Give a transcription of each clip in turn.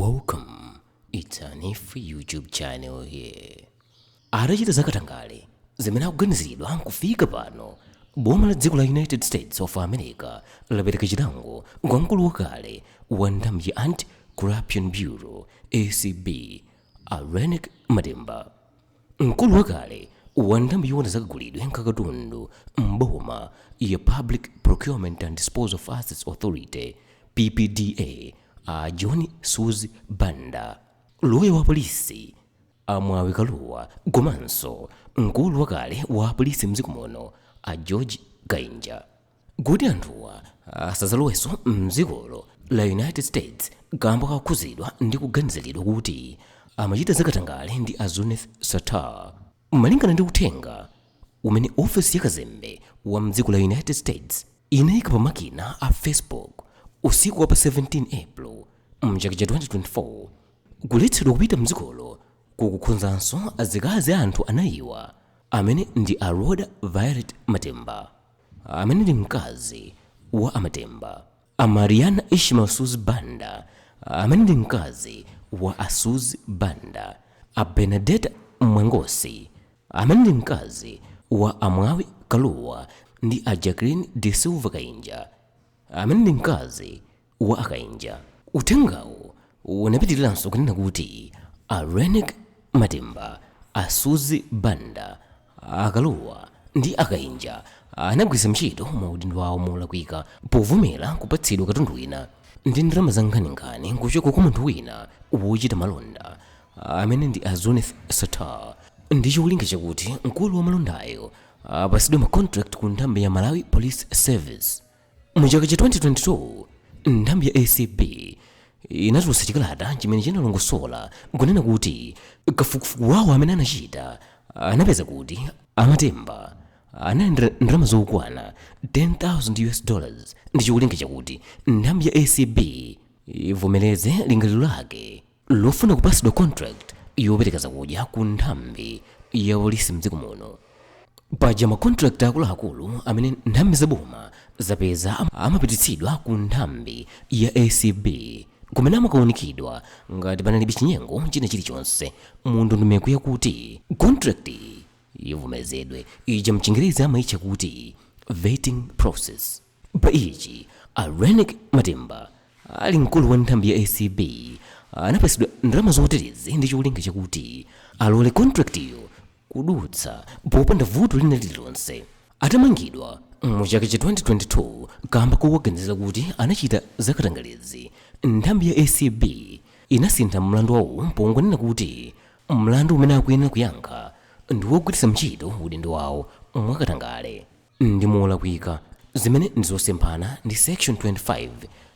Welcome, it's Hanif YouTube channel here. Atachita zakatangale zimene akuganiziridwa kufika pano, boma la dziko la United States of America lapereka chilango kwa mkulu wakale wa nthambi ya Anti-Corruption Bureau, ACB, a Reyneck Matemba. Mkulu wakale wa nthambi yoona zakagulidwe ka katundu mboma ya Public Procurement and Disposal of Assets Authority, PPDA, a John Suzi Banda, loya wa polisi a Mwawi Kaluwa, komanso mkulu wakale wa polisi mdziko muno a George Kainja, kuti anthuwa asadzalowenso mdzikolo la United States kamba kakukhuzidwa ndi kuganiziridwa kuti amachita zakatangale ndi a Zuneth Sattar. Malingana ndi uthenga umene ofesi ya kazembe wa mdziko la United States inayika pa makina a Facebook usiku wa pa 17 April mchaka cha 2024, kuletsedwa kupita mdzikolo kukukhuzanso azikazi anthu anayiwa, amene ndi a Rhoda Violet Matemba, amene ndi mkazi wa Amatemba, a Mariana Ishmael Suzi Banda, amene ndi mkazi wa Asuzi Banda, a Benedetta Mwangosi, amene ndi mkazi wa Amwawi Kaluwa, ndi a Jacqueline de Silva Kainja, amene ndi mkazi wa Akainja. Uthengawo unapitiriranso kunena kuti a Reyneck Matemba, Asuzi Banda, Akaluwa ndi Akainja anagwiritsa ntchito maudindo awo molakwika povomera kupatsidwa katundu wina ndi ndalama za nkhaninkhani kuchoka kwa munthu wina wochita malonda amene ndi a Zuneth Sattar, ndi cholinga chakuti mkulu wa malondayo apatsidwe ma contract ku nthambi ya Malawi Police Service. Mu chaka cha 2022, nthambi ya ACB inatulutsa chikalata chimene chinalongosola kunena kuti kafukufuku wawo amene anachita anapeza kuti Amatemba analandira ndalama zokwana US$10,000 ndi cholinga chakuti nthambi ya ACB ivomereze lingaliro lake lofuna kupatsidwa contract yopereka zakudya ku nthambi ya polisi mdziko muno. Paja ma contract akuluakulu amene nthambi zaboma zapeza amapititsidwa ku nthambi ya ACB, kumene amakaunikidwa ngati panalibe chinyengo china chilichonse mu ndondomeko yakuti contract ivomerezedwe, ija mchingerezi amayitcha kuti vetting process. Pa ichi, a Reyneck Matemba ali mkulu wa nthambi ya ACB anapatsidwa ndalama zoterezi ndi cholinga chakuti alole contract iyo kudutsa popanda vuto lina lililonse. Atamangidwa mu chaka cha 2022 kamba kowaganizira kuti anachita zakatangalezi, nthambi ya ACB inasintha mlandu wawo pongonena kuti mlandu umene akuyenera kuyankha ndi wogwiritsa ntchito udindo wawo mwakatangale ndi molakwika, zimene ndizosemphana ndi section 25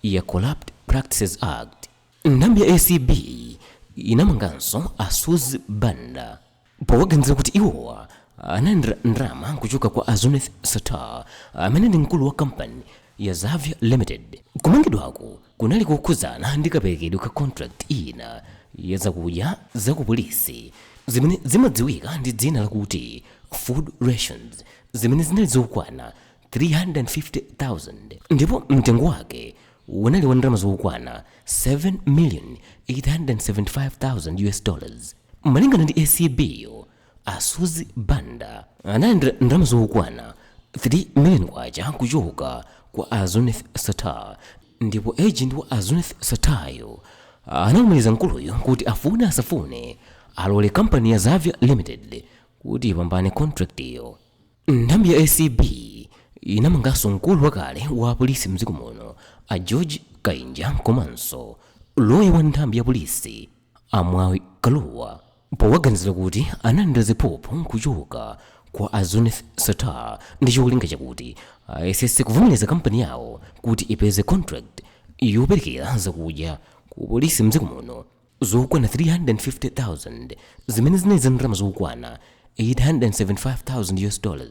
ya Corrupt Practices Act. Nthambi ya ACB inamanganso Asuzi Banda powaganizira kuti iwowa analandira ndalama kuchoka kwa Azuneth Sattar, amene ndi mkulu wa kampani ya Xavier Limited. Kumangidwako kunali kokhuzana ndi kaperekedwe ka contract ina ya zakudya zakupolisi zimene zimadziwika ndi dzina lakuti food rations, zimene zinali zokwana 350,000 ndipo mtengo wake unali wa ndalama zokwana US$7,875,000. Malingana ndi ACB yo, Asuzi Banda analandira ndalama zokwana 3 million kwacha kuchoka kwa Azuneth Sattar, ndipo agent wa Azuneth Sattaryo anawumiriza mkuluyo kuti afune asafune alole kampani ya Xavier Limited kuti ipambane contract iyo. Nthambi ya ACB inamanganso mkulu wakale wa polisi mdziko muno a George Kainja, komanso loya wa nthambi ya polisi Amwawi Kaluwa, powaganizira kuti analandira ziphuphu kuchoka kwa Azuneth Sattar ndi cholinga chakuti ayesetse kuvomereza kampani yawo kuti ipeze contract yoperekera zakudya ku polisi mdziko muno zokwana 350,000, zimene zinali za ndalama zokwana US$875,000,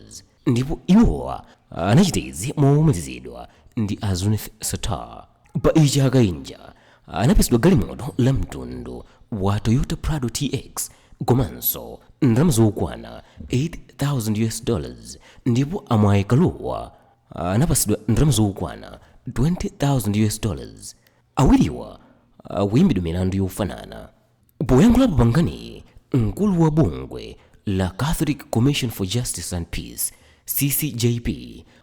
ndipo iwowa anachita izi mowumirizidwa ndi Azuneth Sattar. Pa ichi, Akainja anapatsidwa galimoto la mtundu wa Toyota Prado TX komanso ndalama zokwana US$8,000, ndipo Amwayi Kaluwa anapatsidwa ndalama zokwana US$20,000. Awiriwa Akuyimbidwa milandu yofanana. Poyankhulapo pa nkhaniyi, mkulu wa bungwe la Catholic Commission for Justice and Peace, CCJP,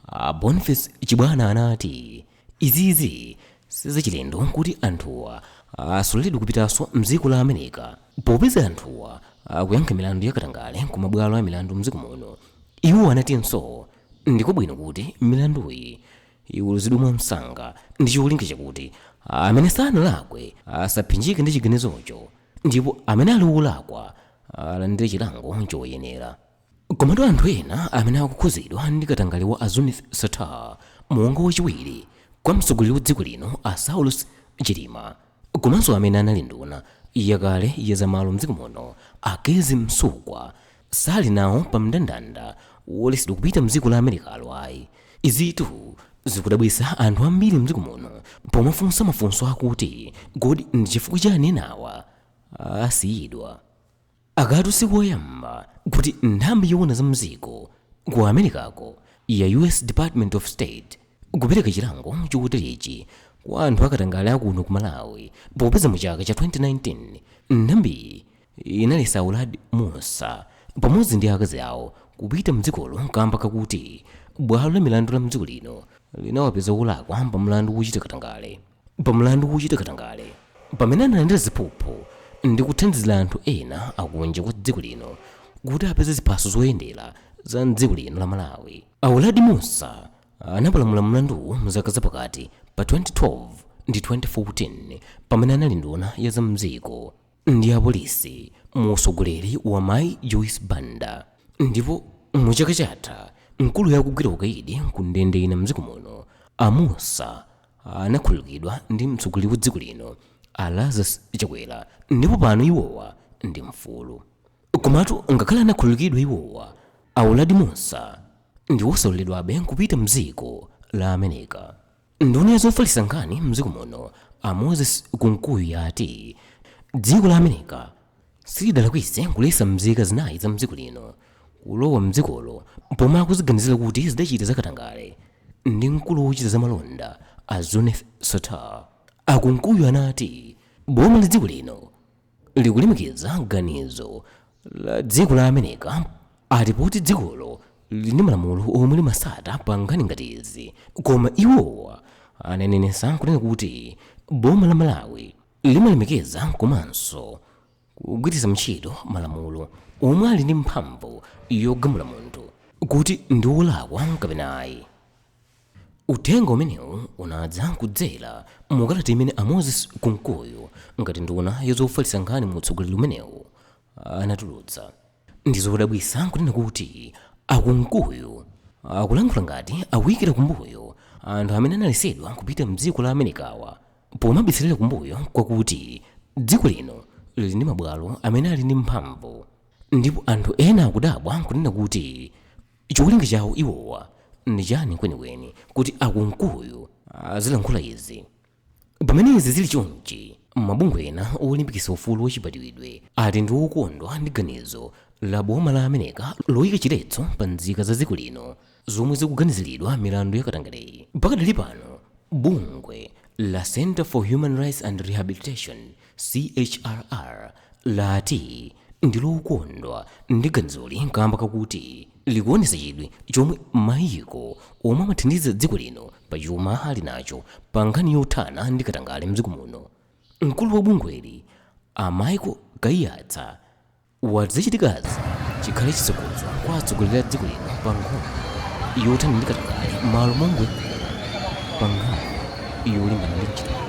a Boniface Chibwana anati izizi sizachilendo kuti anthuwa asaloledwe kupitanso mdziko la America, popeza anthuwa akuyankha milandu yakatangale ku mabwalo a milandu mdziko muno. Iwo anatinso ndikobwino kuti milanduyi iweruzidwe mwamsanga ndi cholinga chakuti amene sanalakwe asaphinjike ndi chiganizocho, ndipo amene ali wolakwa alandire chilango choyenera. Komatu anthu ena amene akukhuzidwa ndi katangale wa a Zuneth Sattar, monga wachiwiri kwa mtsogoleri wa dziko lino a Saulos Chilima, komanso amene anali nduna yakale ya zamalo mdziko muno a Kezzie Msukwa, sali nawo pa mndandanda woletsedwa kupita mdziko la Amerikalo ayi. Izitu zikudabwitsa anthu ambiri mdziko muno pomafunsa mafunso akuti kodi ndi chifukwa chani enawa asiyidwa? Akatu sikoyamba kuti nthambi yoona za mdziko ku Amerikako ya US Department of State kupereka chilango choterechi kwa anthu akatangale akuno ku Malawi, popeza mu chaka cha 2019 nthambiyi inaletsa Uladi Mussa pamodzi ndi akazi awo kupita mdzikolo kamba kakuti bwalo la milandu la mdziko lino linawapeza olakwa pa mlandu wochita katangale pamene analandira ziphuphu ndi kuthandizira anthu ena akunja kwa dziko lino kuti apeze ziphaso zoyendera za mdziko lino la Malawi. A Uladi Mussa anapalamula mlanduwu mzaka zapakati pa 2012 ndi 2014 pamene anali nduna ya zamdziko ndi apolisi mu utsogoleri wa Mayi Joyce Banda. Ndipo mu chaka chatha mkulu yakugwira ukaidi ku ndende ina mdziko muno, a Mussa anakhululukidwa ndi mtsogoleri wa dziko lino a Lazarus Chakwera, ndipo pano iwowa ndi mfulu. Komatu ngakhale anakhululukidwa iwowa, a Uladi Mussa ndi osaloledwabe kupita mdziko la America. Nduna ya zofalitsa nkhani mdziko muno a Moses Kunkuyu yati dziko la America silidalakwitse kuletsa mzika zinayi za mdziko lino kulowa mdzikolo pomwe akuziganizira kuti zidachita zakatangale ndi mkulu wochita zamalonda a Zuneth Sattar. A Kunkuyu anati boma la dziko lino likulemekeza ganizo la dziko la America, ati poti dzikolo lili ndi malamulo omwe limasata pa nkhani ngati izi. Koma iwowa ananenetsa kunena kuti boma la Malawi limalemekeza komanso kugwiritsa ntchito malamulo omwe ali ndi mphamvu yogamula munthu kuti ndi wolakwa kapena ayi. Uthenga umenewu unadza kudzera mu kalata imene a Moses Kunkuyu ngati nduna yazofalitsa nkhani mu utsogoleri umenewu anatulutsa. Ndizodabwitsa kunena kuti a Kunkuyu akulankhula ngati akuyikira kumbuyo anthu amene analetsedwa kupita mdziko la Amerikawa, pomabisalira kumbuyo kwakuti dziko lino lili ndi mabwalo amene ali ndi mphamvu. Ndipo anthu ena akudabwa kunena kuti cholinga chawo iwowa ndi chani kwenikweni kuti a Kunkuyu azilankhula izi. Pamene izi zili chonchi, mabungwe ena olimbikitsa ufulu wachibadwidwe ati ndi okondwa ndi ganizo la boma la America loyika chiletso pa nzika za dziko lino zomwe zikuganiziridwa milandu ya katangaleyi. Pakadali pano bungwe la Center for Human Rights and Rehabilitation, CHRR, lati ndi lokondwa ndi ganizoli kamba kakuti likuonetsa chidwi chomwe mayiko omwe amathandiza dziko lino pachuma ali nacho pa nkhani yothana ndi katangale mdziko muno. Mkulu wa bungweli a Michael Kaiyatsa wati zachitikazi chikhale chitsogozo kwa atsogoleri a dziko lino pa nkhondo yothana ndi katangale malo mongwe pa nkhani yolimbana ndi mchitidwe.